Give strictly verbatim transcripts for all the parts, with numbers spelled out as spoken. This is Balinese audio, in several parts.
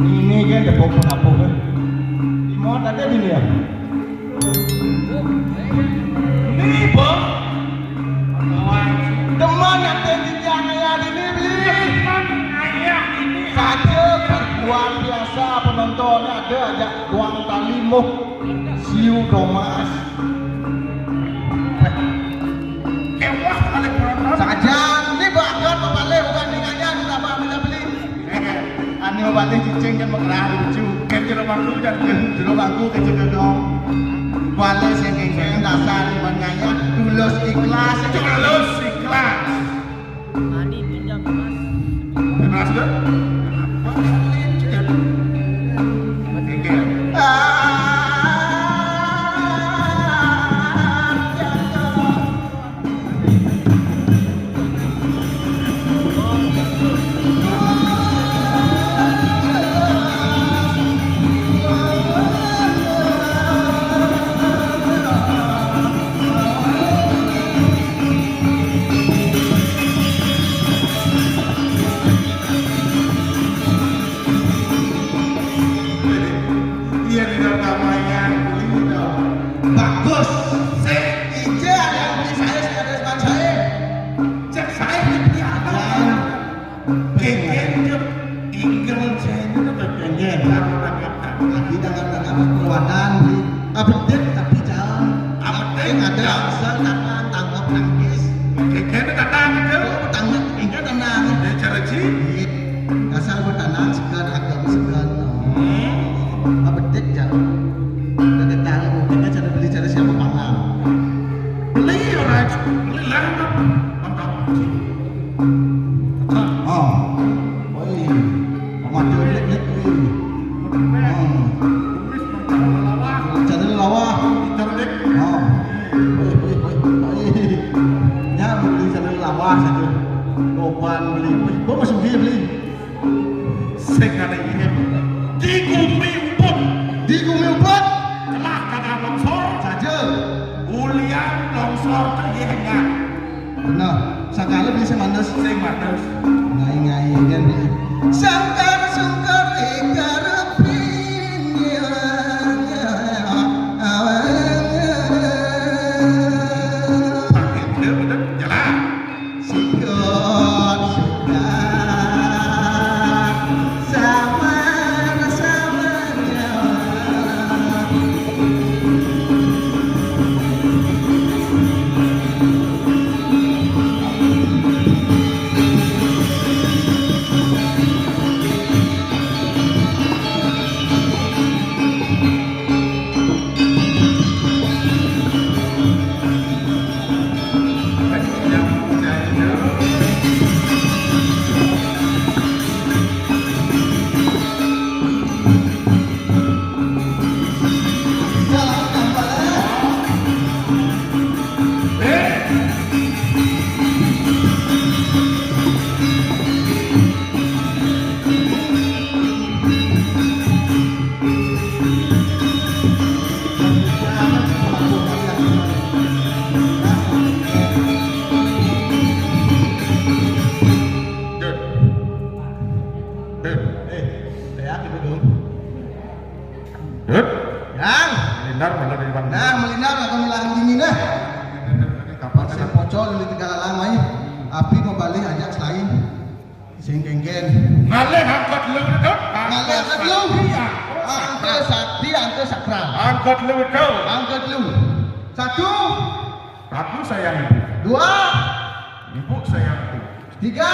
Ini kan depok penapuh kan. Di mana tadi ini ya? Ini, Bang. Demen ate titiang ayah dini, Beli. Demen ayah dini. Saja luar biasa penontonnya ada aja Tuang Tali Muh Siu Domas. Kewah kali penonton. Saja ini bahkan mabalih bukan dinganya ditambah minta beli. Anu balik cicing kan mengerah lucu. Kan jero bangku kan jero bangku kan jero dong. Balik sing kengkeng dasar iman ngayah tulus ikhlas. Tulus ikhlas. Mani pinjam mas. Mas ke? Kengkeng. Ah, Iya, di dalam kamar yang beli dong. Bagus. Sing ija ada yang beli saya, sing ada yang saya. Cek saya beli apa? Kengkeng ke ingkang jaya tetep kengkeng. Lagi tangan-tangan perkuatan di abedit tapi jalan. Abedit ada asal tangan tanggap nangkis. Kengkeng itu tantangan itu. Oh, tanggap, kengkeng tantangan. Ya, cara ji. Iya. Asal bertanang segan, agam segan. Abedit jalan. Ada tangan, mungkin aja ada beli cara siapa pangan. Beli orang, beli lah. Oh. Woi. Maju lek lek woi. Oh. Cari lawah. Oh. Woi, woi, woi, woi. Ya beli cari lawah saja. Loban beli. Woi, gua masuk dia beli. Sing kali ini di Gumi Ubud. Di Gumi Ubud. Telah kagak longsor. Saja. Ulian longsor ke Yengan. Bener. Sakali beli sing mandes. Sing mandes. Ngai-ngai kan beli. Sangkar sungkar ikarepin. Pakai dia bener jalan. Sikut sudah sama-sama. Dut. Dut. Eh, kayak gitu dong. Dut. Yang. Melindar malah di depan. Nah, melindar atau ngilang dingin dah. Kapan sih pocol di tiga lalang, mai. Api mau balik ajak selain. Sing Nggih. Malih angka telu, Dok. Malih angka telu. Sakti, angka Angka sakti, angka sakral. Angka telu, Dok. Angka telu. Satu. Aku sayang ibu. Dua. Ibu sayangku. Tiga.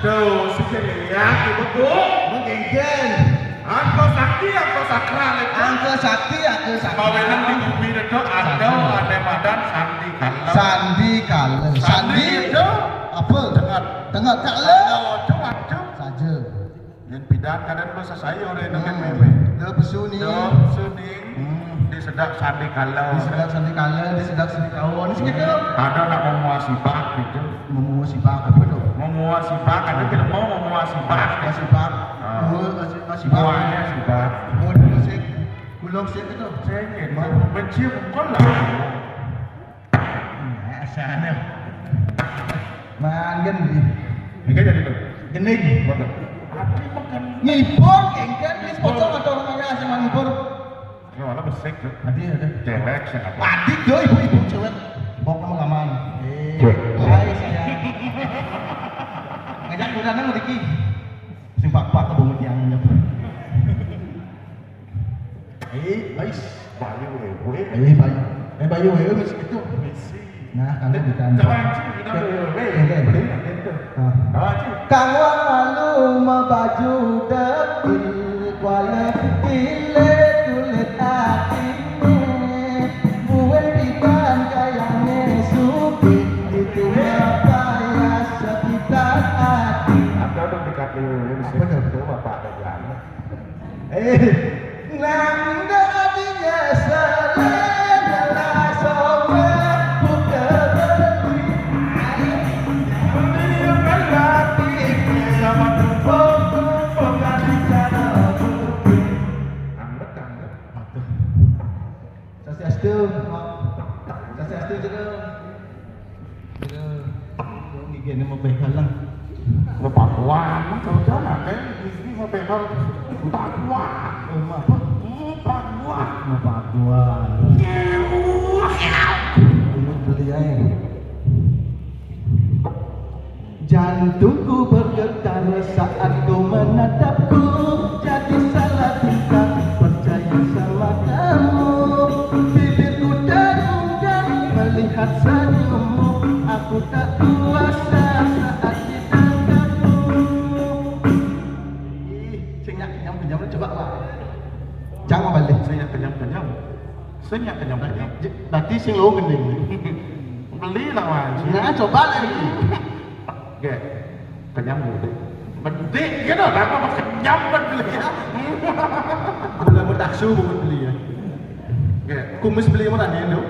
Tuh, sing lihat ibu tuh. Menggenggeng. Angka sakti, angka sakral itu. Angka sakti, angka sakral. Mawinan di bumi itu ada, ada madan sandi kala. Sandi kala. Sandi itu apa? Dengar. Dengar kala. Kala, cuma, cuma. Saja. Yen pidan kadang lu sesayur ya, dengan meme. Dia pesu ni. Dia pesu ni. Hmm. Di sedak sandi kala. Di sedak sandi kala, di sedak sandi kawan. Di segitu. Ada nak memuasi bak gitu. Memuasi bak apa tu? Memuasi bak, ada kita mau memuasi bak. Memuasi bak. Ah. Buah, memuasi, memuasi bak. Buahnya si bak. Buah, memuasi. Gulung siap itu. Saya gitu. Mencium kol lah. Nah, sana. Mangan ni. Ini kan jadi tu. Gening. Betul. Tapi makan. Ngibur, kengken, ni sepotong atau orang kaya asal ngibur. Ini mana besik tu? Tadi ada. Cewek siapa? Tadi tu ibu-ibu cewek. Bok nama laman. Eh, hai sayang. Ngajak udah nang rezeki. Simpak pak kebungut yang nyebut. Eh, ais. Bayu, eh, gue. Eh, bayu. Eh, bayu, eh, mesti gitu. Mesti. Nah, kamu di kantor. Jangan, Ci, kita boleh, boleh. Boleh. Boleh, boleh, boleh. Ah. Jangan, Ci. Kang Wang malu mabaju dapil, kuala kile kulit atine, buwe pidan kayane suki, itu mapayas sepitan ati. Ada tu dekat dia, dia mesti. Apa tu? Itu bapak ada jalan. Eh, nang dadinya selena lah sobat buka beli. Beli yang lagi sama tumpuk-tumpuk dari cara bukti. Anget, anget. Swastiastu, Pak. Swastiastu, Jero. Kira gigi ni mau behal lah. Mau pakuan, kau tahu nak kan? Gigi mau behal. Pakuan. Oh, apa? Hmm, pakuan. Mau pakuan. Ini beli aja. Jantungku bergetar saat kau menatapku. Jadi salah tingkah, percaya sama kamu. Bibirku terunggang melihat senyummu. Aku tak kuasa saat ditatapmu. Ih, sing nyak kenyam-kenyam, coba, Pak. Jangan balik. Sing nyak kenyam-kenyam. Sing nyak kenyam-kenyam. Berarti sing lo gending. Beli lah, Wan. Nah, coba lagi. Oke. Kenyam dulu. Bedik gitu, apa kenyam kan beli ya? Boleh bertaksu buat beli ya. Oke. Kumis beli mana nih, Dok?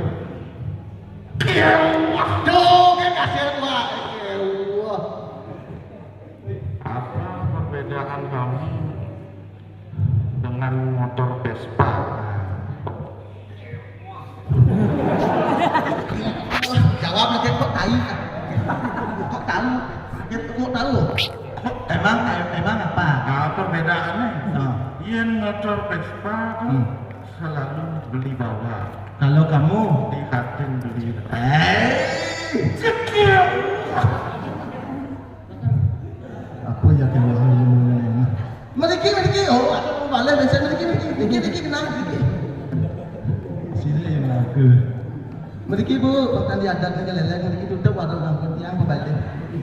Kewah. Tuh, kan kasihan, Pak. Kewah. Apa perbedaan kamu dengan motor Vespa? Jawab lagi, kok tahu? Kok tahu? Dia kok tahu? Emang, emang apa? Nah, perbedaannya. Nah. Yen motor Vespa tuh Hmm. selalu beli bawa. Kalau kamu? Di hatin beli. Eh, cekil. Apa ya kalau ini? Meriki, meriki. Oh, aku mau balik besok meriki, meriki. Meriki, meriki, kenapa meriki? Sini yang laku. Meriki, Bu, bahkan di adat ni keleleng, meriki tutup warung kampung tiang berbalik.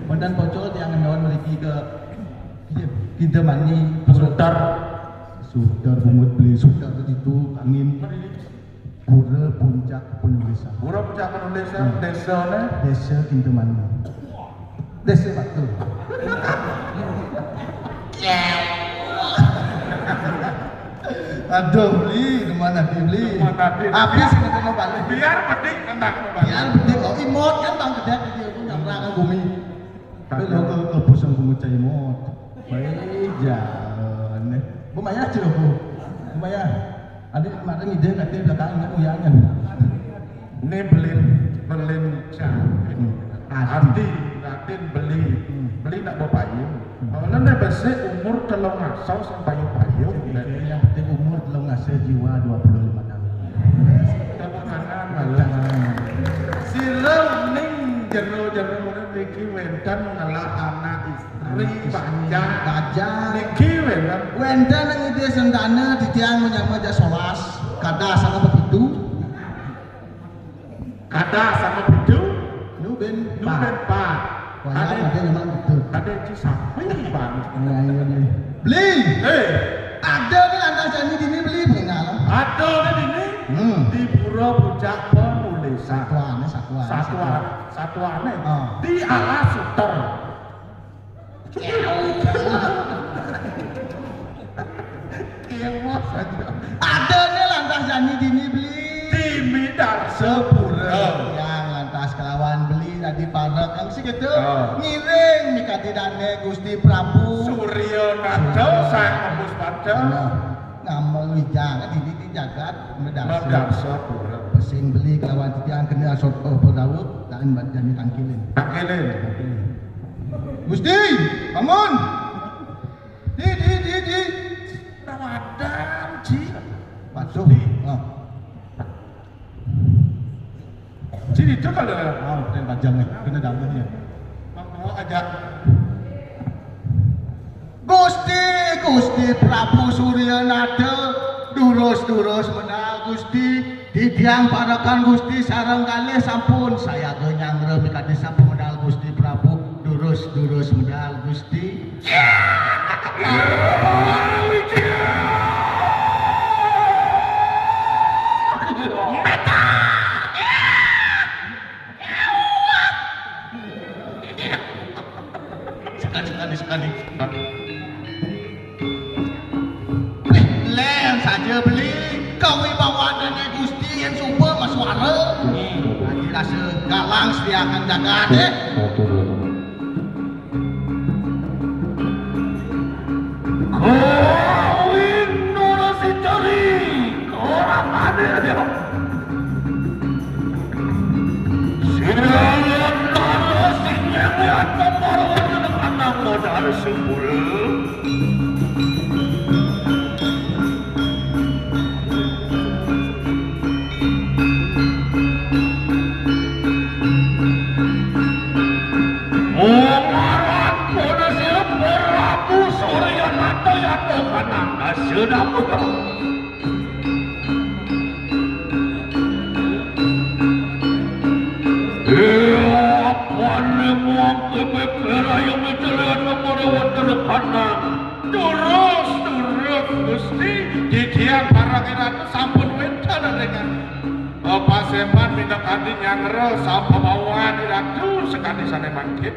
Mantan pocol tiang ngendon meriki ke Kintamani. Sutar. Sutar, bungut beli sutar itu angin. Pura Puncak Penulisan. Pura Puncak Penulisan, Hmm. Desa ne? Desa Kintamani. Desa Batu. Aduh, beli, rumah Nabi beli. Rumah Nabi. Habis kita mau balik. Biar pedik, enak mau balik. Biar pedik, oh, imot kan bang, gede dia pun nggak pernah ke bumi. Tapi lo ke, ke pusing bungut cai imot. Baik, jangan. Lumayan aja lo, Bu. Lumayan. Ada mata ngide kate belakang nak uyangan. Ini belin, belin cah. Hmm. Arti, Latin beli. Hmm. Beli nak bawa payung. Hmm. Kalau nak besar umur telung asa sampai payung. Yang penting umur telung asa, jiwa dua puluh lima tahun. Tepuk tangan, malu. Tepuk tangan. Sira ning jero-jero niki wenten ngelah anak istri. Ri Bajang. Bajang. Niki wénten. Wénten ing Ida Sentana titiang menyama jak solas. Kadah sanget pepitu. Kadah sanget pitu. Nu ben Nu pat. Ben pat. Wayah Kadé, kadé memang betul. Kadé ci sami, Bang. Iya, iya, iya. Beli. Eh. Ada né lantas jani dini beli peninggalan. Ada né dini. Hmm. Di Pura Pucak Penulisan. Satuané, satuané, Satua-, satuané. Satuané. Ah. Di Alas Suter. Kéwos aja. Ada né lantas jani dini beli. Di Midarsapura. Yang lantas kelawan beli tadi parek yang segitu. Oh. Ngiring mikadi dané Gusti Prabu. Surya Nata Sang Puspada. Nah, ngamel wijang dini di jagat Medarsa. Medarsa pura. Pesing beli kelawan titiang kena soto Pak Daud, dan jani tangkilin. Tangkilin. Gusti, bangun. Di, di, di, di. Tawadan, Ci. Waduh. Gusti. Oh. Ci itu kalau. Oh, dan bajang nih, kena damai ya. Mangga aja. Gusti, Gusti Prabu Suryanata, durus-durus medal Gusti, titiang parekan Gusti sareng kalih sampun sayaga nyanggra mikadi sampun medal Gusti Prabu, durus-durus medal Gusti. Sekali, sekali, sekali. Wih, lén saja beli kawibawanané Gusti yén suba masuara. Adi rasa galang sediakan jagat, eh. Kawin nurasi cari, korang hadir. Sirangan tanah sinyang lihat pembaruan anak modal simpul. Mumarat pada sira Prabu Surya Nata Yata Kananda sedang. Iya, pane mangke beberaya mitelian nomor wonten kanang. Durus, durus, Gusti, titiang para ratu sampun wénten ringan. Paseban minakadi nyanggra sapabawan ratu sakadi sané mangkin.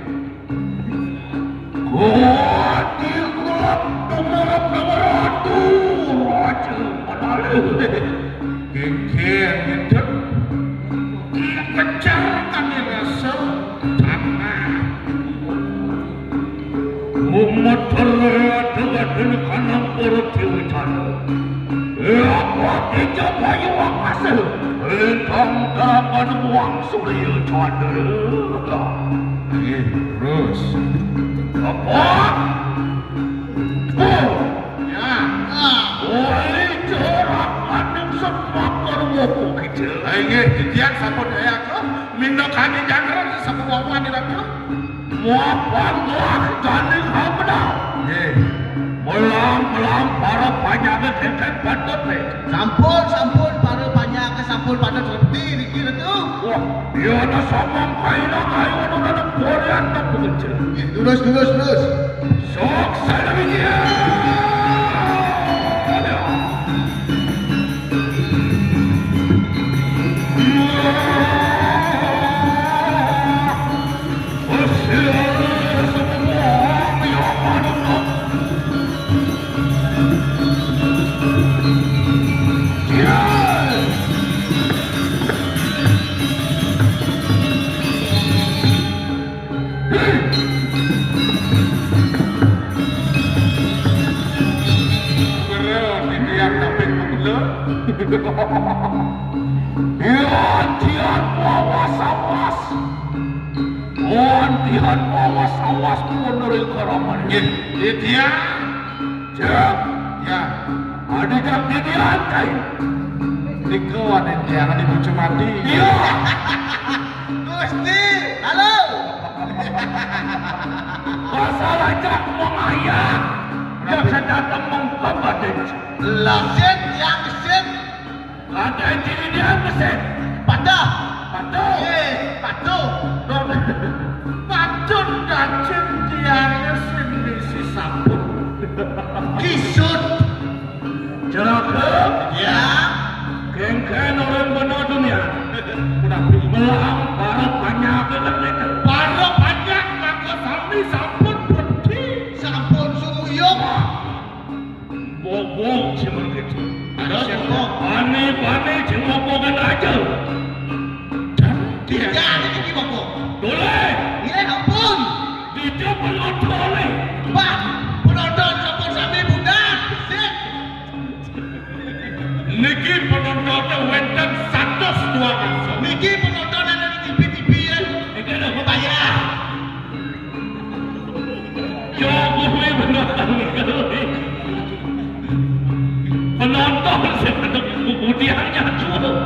Kuwati kulak tumurap nomor ratu, raja manalih. Kéngkén ngénten. Kejar kami rasa tanah. Umat terlihat dengan kanang perut diwicana. Apa kita bayu akasa? Lintang tangan wang surya candra. Nggih, terus. Apa? Oh. Ya. Wali corak maning semakar wopo kita. Inggih, titiang sampun ayaka. Minakadi jangkar sampun wawan diraka. Muapan gelah daning hamda. Nggih. Melang-melang para panyaga kenten patut, eh. Sampun, sampun, para panyaga sampun patut lebih niki, Ratu. Wah, iya na samang kaina kayu anu dalam porian tak pengecil. Nggih, terus, terus, terus. Sok sademikian. Keren, ini yang kaping pemula. Iya, dia awas, awas. Wantihan awas-awas pun dari karaman. Nggih, Didian. Cek. Ya. Adi cek Didian, cai. Nika wanin yang di bucu mati. Iya. Gusti, halo. Pas Salajak mengayah, yang sedang mengkabadej. Lasit yang gesit. Ada ciri dia gesit. Patah. Patah. Ye, patah. Patun dacin tiangnya sing misi sampun. Kisut. Jeraka. Ya. Kengken orang benar dunia. Udah melang para banyak. Para banyak maka sami sampun bukti. Sampun sumuyung. Bobok cuma gitu. Ada bobok. Bani-bani cuma bogan aja. Dia ada di bobok. Boleh. Iya, ampun. Dia penonton. Bah, penonton sampun sami budak. Sip. Niki penontonnya wenten satus dua ratus. Niki penonton ada di T V T V ya. Niki ada bayar. Yo, gue bener. Penonton sih ada kemudiannya tuh.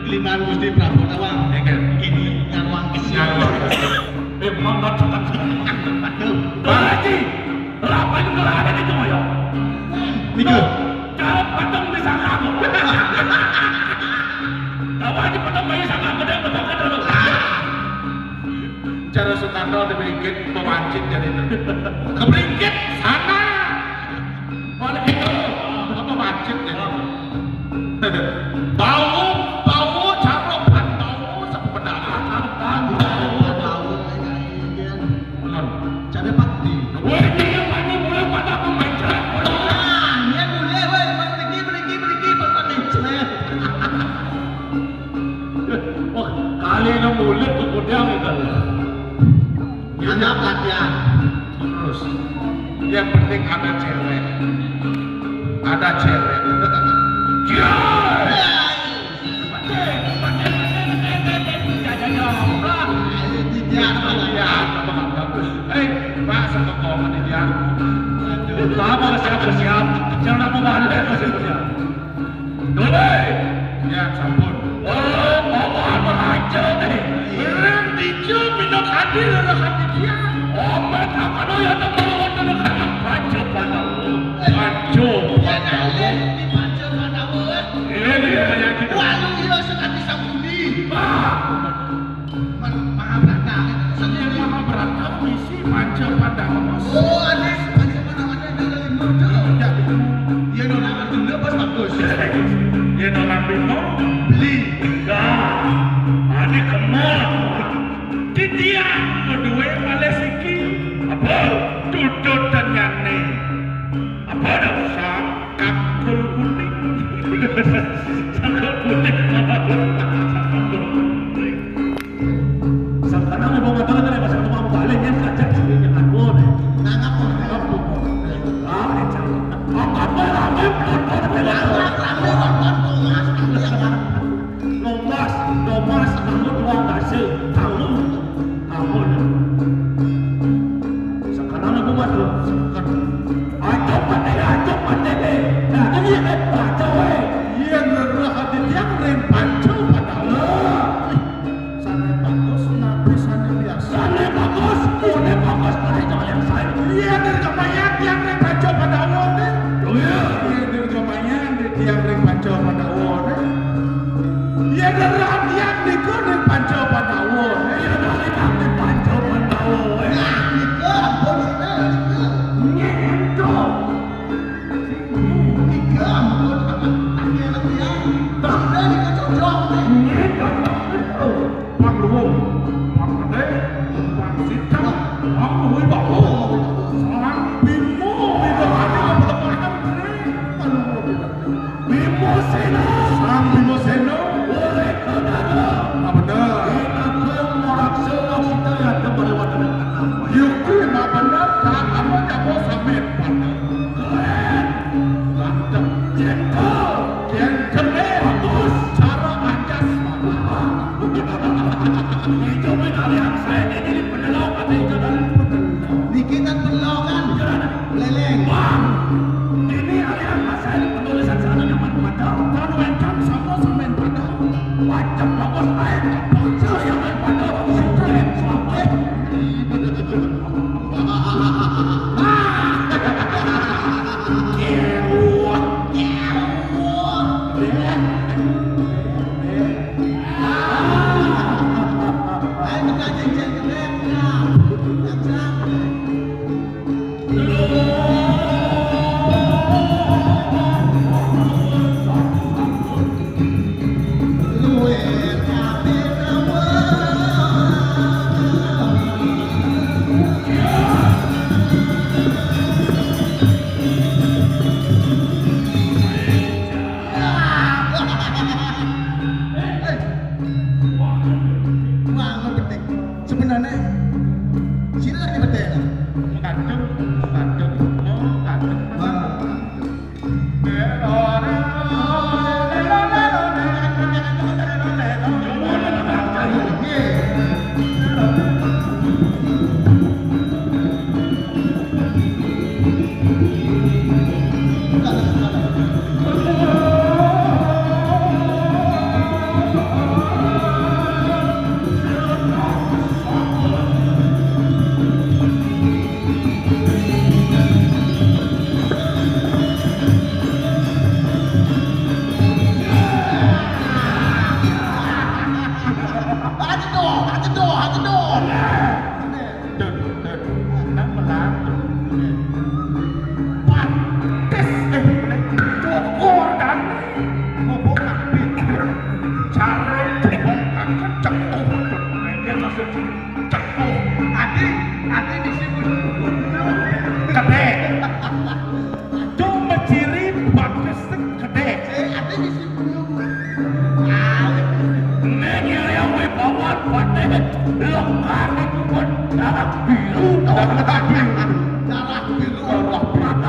Liman Gusti Prabu Nawang. Ya kan? Ini nyaruang kesian. Nyaruang. Eh, penonton tetap. Pak Haji. Rapat itu lah, itu mah, ya. Niku. Cara patung bisa ngaku. Apa aja patung bisa ngaku, dia betul kan dulu. Cara Soekarno diberikan pewancit jadi itu. Keberikan sana. Mana itu? Apa wancit jadi? Bau, bau, caroban bau, sepedalan. Caroban bau. Benar. Cabe pakti. Woi, dia yang mandi mulai pada pembaca. Ah, dia mulai, woi, beriki, beriki, beriki, beriki. Wah, kali ini mulut kemudian itu. Nyanyap latihan. Terus, yang penting ada cewek. Ada cewek. Dia. Eh, Pak, sekekongan ini, ya. Aduh, Pak, mau siap-siap. Jangan aku balik, masih punya. Dole! Ya, sampun. Oh, mau apa aja nih? Orang tijo minum hadir, orang hati dia. Omet apa lo ya, teman-teman, anak panjo pada. Panjo pada. Ini dia yang kita. Walu iya sekali sambuni. Ah. Man-, Mahabharata. Seni Mahabharata misi Panca Pandawa. Oh, ada Panca Pandawa ada lima tu. Ya, betul. Ya, nona Arjuna pas bagus. Ya, nona Bima beli. Dah. Ada kemol. Titiang kedua malah siki. Apa? Tutut tanyane. Apa dah? Sangkakul kuning. Sangkakul kuning. Sangkakul kuning. Sangkana memang betul kan, pas aku mau balik, dia ngajak sini, jangan gua deh. Nangkap, nangkap. Ah, ini cakep. Apa, apa, rame, rame, rame, rame, rame, rame, rame, rame. Lombas, lombas, kamu tuang kasih, kamu, kamu. Sekarang aku mas lo. Ancok mati, ancok mati. Nah, ini kan baca, weh. Iya, ngerah hati tiang ring panco pada. Lah. Sane bagus, napi sane biasa? Sane bagus, sane bagus, sane jangan yang saya. Iya, dari kebayang tiang ring panco pada awal, deh. Oh, iya. Iya, dari kebayang. Tiang ring Panca Pandawa, eh. Yen ora tiang niku ring Panca Pandawa, eh. Yen ora tiang ring Panca Pandawa, eh. Nah, niku ampun sira niku. Nyentuh.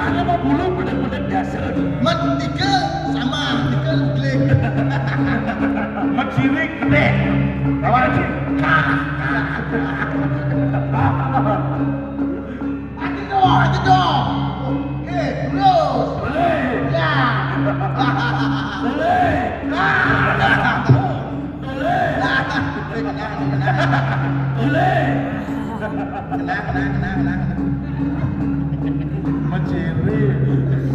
Ada mau bulu, bedek-bedek biasa. Mat tiga sama, tiga luglik. Mat sirik, gedé. Lawan si. Aja dong, aja dong. Oke, terus. Boleh. Ya. Boleh. Ah. Boleh. Nah, tenang, tenang. Boleh. Tenang, tenang, tenang, tenang. Menciri,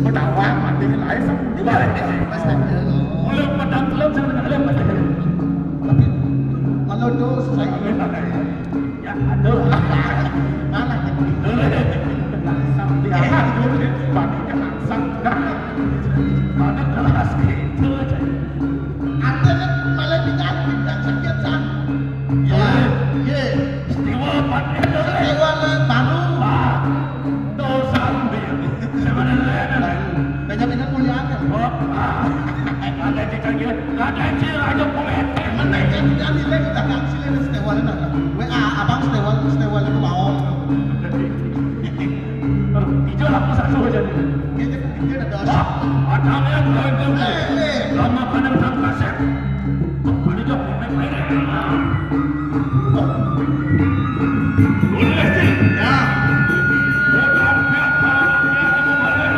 menawang, mati, lain semua. Mas, aduh. Belum petang, belum, saya dengar, belum. Tapi, kalau dosa, ya, aduh. Mana? Boleh. Sampai anak, boleh. Badinya langsung. Mana kelas gitu aja. Ada kan malah dikasih yang sakit, San. Ya, iya. Setiwa, Pak. Setiwa, Pak, baru. Pak. Tuh, San, dia. Sebenarnya. Banyak ingat mulia aja. Oh, Pak. Ada cicak gila. Ada cicak aja, Pak. Mana yang tidak nilai, kita nggak sih, ada Setiwa, ada. W A, abang Setiwa, Setiwa itu mau. Ijo lah, masa suruh jadi. Dia cakap, dia ada dosa. Wah, ada yang ganteng. Eh, eh. Lama kadang tak kasih. Apa dia jawab? Main-main. Boleh sih. Ya. Udah, biar kalau dia mau balik.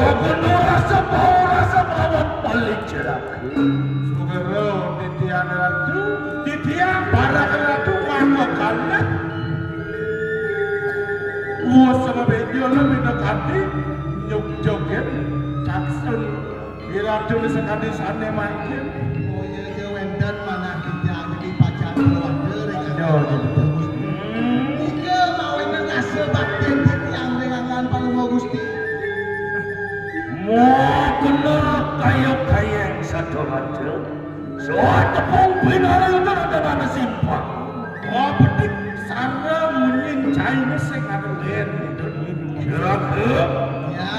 Aku rasa mau rasa mau balik cerak. Sugero titiang ratu, titiang para ratu mangga kalah. Wah, sama bejo lebih dekati, nyuk joget, taksun. Iratu sakadi sané mangkin. Oh iya, iya, wénten manah titiang di pacar keluarga ring. Iya, iya, betul. Nika mawinan rasa baktin titiang ring anggan Palungguh Gusti. Mau bener kayu kayeng satu raja. Soal tepung pinara itu ada mana simpang. Oh, petik sara munyin caina sing ada lén. Kira-kira. Ya.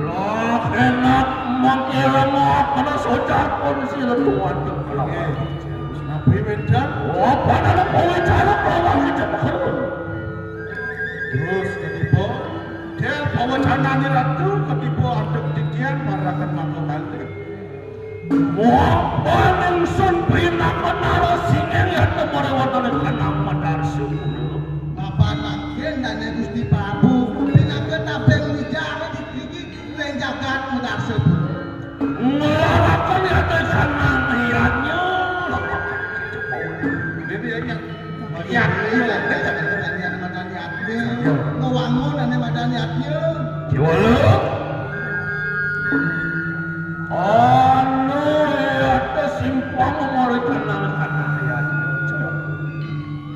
Lah enak. Mangke rama kana sojar pun sira tuan. Nggih. Napi wénten? Apa nana pawicara bawa kecemar? Terus ketiba, dia pawacanane ratu ketiba adep titian marakan mangga kalih. Muapa ningsun pinaka narasinging yata marewatane kanang madarsa pura? Mapan mangkin dane Gusti Prabu pinaka tabeng wijara di Ring jagat Medarsa pura. Ngelaraken yata sanang yadnya. Ini ya, ya. Yadnya, ya, ya, ya, ya, ya, ya, ya. Ngewangun ane madan yadnya. Kiwala. Anu yata simpang mari kenal sanang yadnya.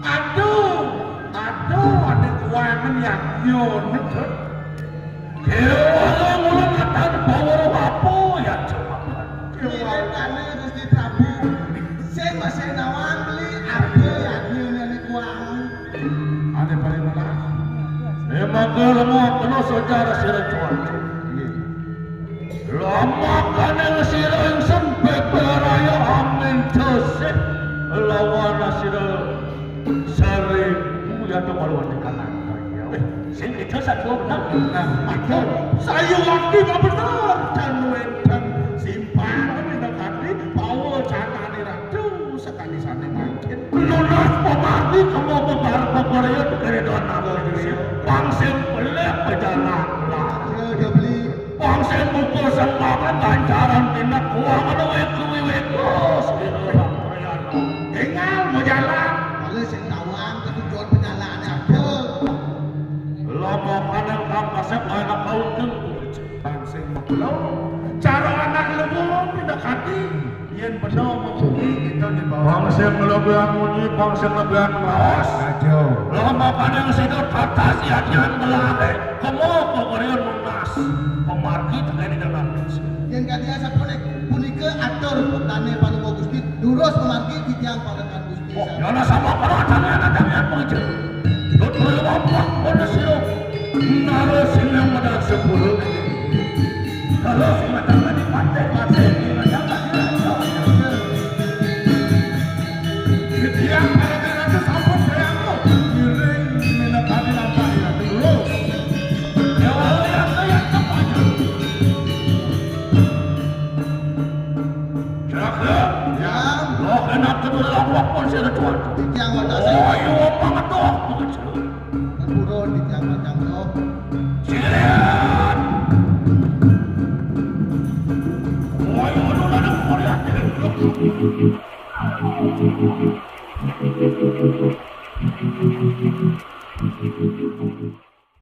Aduh, aduh, ane kuwangen yadnya. Déwa mula matan bawara apa ya jemaah? Déwa kane Gusti Prabu. Sing masih nawang beli apa ya nyene kuang. Ane paling mana? Emang kalau mau kena sejarah sira cuaca. Lama kane sira ingsun beberaya amin josip lawan sira sari ya to malu ane kanan. Sing itu satu benar. Nah, aduh, saya waktu apa benar? Dan wénten simpang minangkadi bawa canane ratu sekali sane mangkin. Lunas pemargi kamu bebar peperya kere dona. Pang sing pelek pejalan. Ya, dia beli. Wong sing mukul sembaka ganjaran tindak kuwang ana wéku-wéku. Tinggal mau jalan. Kalau sing tawang ketujuan penyalahan ada. Lomo kanang kang kasep anak kauteng. Bang sing mukul. Cara anak lemu pindah kaki. Yen bena mengkuwi kita di bawah. Bang sing mlebu munyi, bang sing mlebu raos. Aja. Lomo kanang sida tatas yadyan melahe. Kemo kok kalian lunas. Pemargi tekeni dalam. Yen kadi asapunika punika atur putane Palungguh Gusti, durus pemargi titiang palekan Gusti. Oh, yana sama para tamian-tamian pengeja. Dut perlu apa pun sira. Nara sing yang medal sepuluh. Kalau sing medal di pantai-pantai, di medal. Titiang para ratu sampun prianto. Ngiring minakadi lampah ya terus. Dewa yang kaya kepacu. Jaga. Ya. Lo kena kedua lampah pun saya tuan. Titiang wadah saya. Oh, iya, apa ngetok? Tempurun titiang wadah lo. Siap. Oh, iya, lo ada korea.